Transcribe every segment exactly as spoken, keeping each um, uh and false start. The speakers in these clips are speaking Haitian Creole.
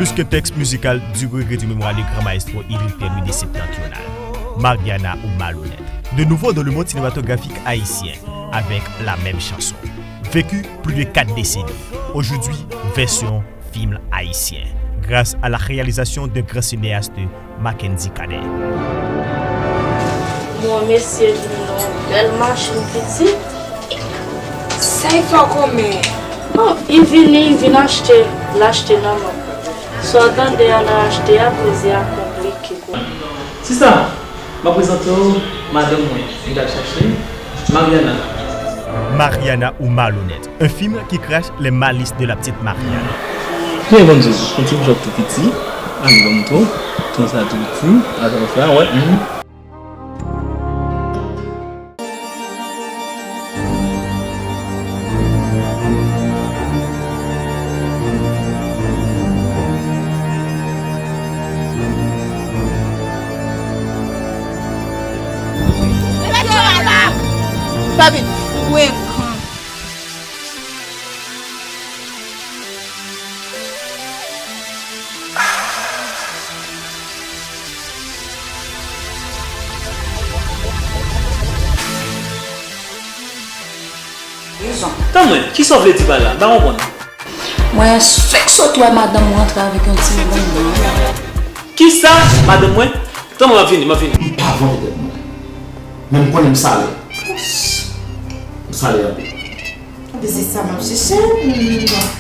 Plus qu'un texte musical du regretté mémoire du grand maestro Éric Pierre-Louis de Septentrional, Mariana ou Malhonnête. De nouveau dans le monde cinématographique haïtien, avec la même chanson. Vécu plus de quatre décennies. Aujourd'hui, version film haïtien. Grâce à la réalisation d'un grand cinéaste, Mackendy Cadet. Mwen mesye vin nan bèl machin pitit. Sa e fè w konmen? Oh, li vini, li vin achte, l achte nan men. Sa w tande an nan achte a, koze a konplike. Sista, m ap prezante w madanm mwen, m t al chache, Mariana. Mariana ou Malhonnête, un film qui crache les malices de la petite Mariana. Byen, bon Dye, yon ti vlòg tou piti. Ann, ban m tou. Tou sa tou piti. Atò, fè a, wè. Mhm. Pa vin. Frekan. Tann mwen, kisa w vle di pa la? M pa konprann. Mwen fèk sot wè madanm mwen antre avèk yon timoun nan. Kisa? Madanm mwen? Tann mwen, m ap vini, m ap vini. M pa vòlè tèt mwen. Men m konnen m sale. M sale anpil. Ebyen se sa m ap chèche.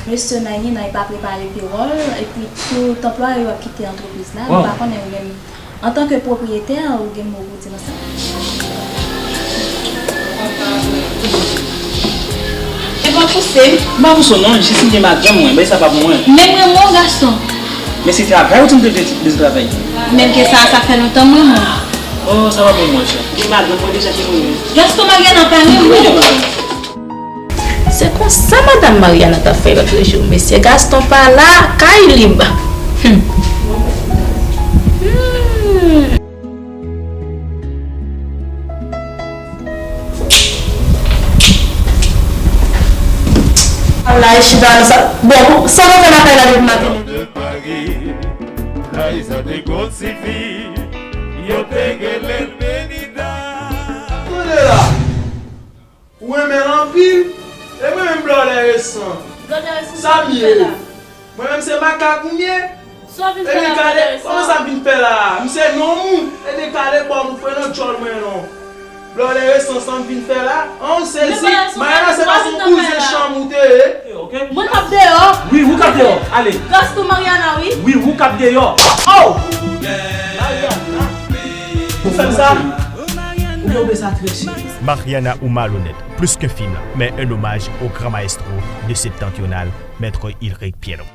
Mesye Nayni, Nay pa prepare pewòl, epi tout anplwaye yo ap kite antrepriz la. Nou pa konnen ou menm, antanke pwopriyetè, ou gen mo pou di nan sa? E pa pouse. M pa pouse w non, jis m gen madanm mwen, bagay sa pa pou mwen. Men m renmen w, Gaston. Men se travay ou di m te vle, vle travay. Menm ke sa, sa fè lontan m renmen w. Oh, sa pa pou mwen, chè. Gen madanm mwen deja ki renmen. Gaston, Mariana pa renmen w. Se konsa madanm Mariana t ap fè lòt jou. Mesye Gaston pa la, kay lib. Hmm. Hmm. Al la, e chita nan sa. Bon, sa nou fè lakay la depi maten? Tande la. Ou renmen l anpil, e mwen menm blòdè resan. Blòdè resan, sa m ye? Mwen menm se makak m ye. Sa w vin fè la, blòdè resan? Kòman sa m vin fè la? M se nonm ou. Ebyen kale bò m, ou frennen djòl mwen non. Blòdè resan, sa m vin fè la? An, ou sezi? Mariana, se pa se yon kouzen chanm ou te ye? Mwen k ap deyò. Wi, ou k ap deyò. Ale. Gaston, Mariana, wi. Wi, ou k ap deyò. Oh! Mariana. Ou fè m sa? Ou tonbe sa trè cheri. Mariana ou Malhonnête, plus qu'un film, mais un hommage au grand maestro de Septentrional, Maître Ulrich Pierrot.